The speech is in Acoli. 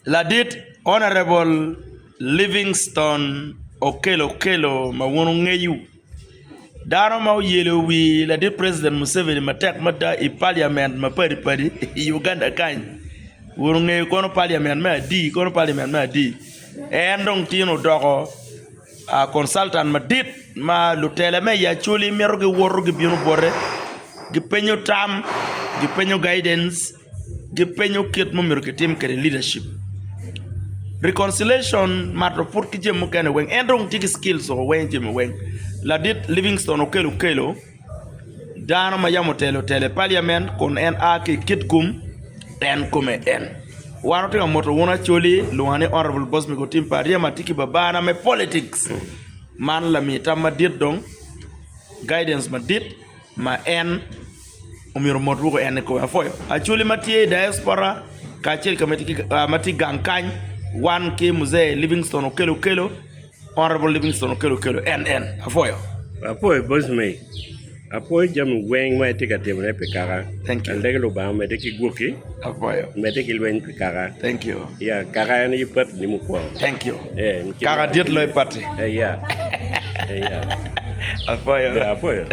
Ladit Honourable Livingstone Okello Okello ma wun wungeyo dano ma oyelo wi ladit president Museveni matek mada i paliament mapadi padi i Uganda kany wun wungeyo kono paliament me adi kono paliament me adi en dong tin odoko consultant madit ma lutela me i Acholi mito giwoto gibino bote gipenyo tam gipenyo guidance. Gipenyo kit ma omyero kitim kwede leadership, reconciliation, mato put ki jami mukene weng en dong tye ki skills weng jami weng ladit Livingstone Okello Okello dano ma yam otelo telo i paliament kun en a ki i Kitgum en kome en wan watye ka moto wun Acholi lwonga ni Honourable Bosmic Otim pa Aryema tye ki babana me politics man lami tam madit dong guidance madit ma en Omyero omot ruko en i kome. Apwoyo Acholi ma tye i diaspora kacel ki ma tye gang kany wan ki Muzee Livingstone Okello Okello, Honourable Livingstone Okello Okello NN. Apwoyo. Apwoyo Bosmey. Apwoyo jami weng ma itye ka timone pi kaka. Thank you. Alego Lubanga omedde ki gwoki. Apwoyo. Omedde ki lweny pi kaka. Thank you. Ya, kaka en aye pati ni mukwongo. Thank you. Eh, Kaka dit loyo pati. Eh, ya. Eh, ya. Apwoyo. Ya, apwoyo.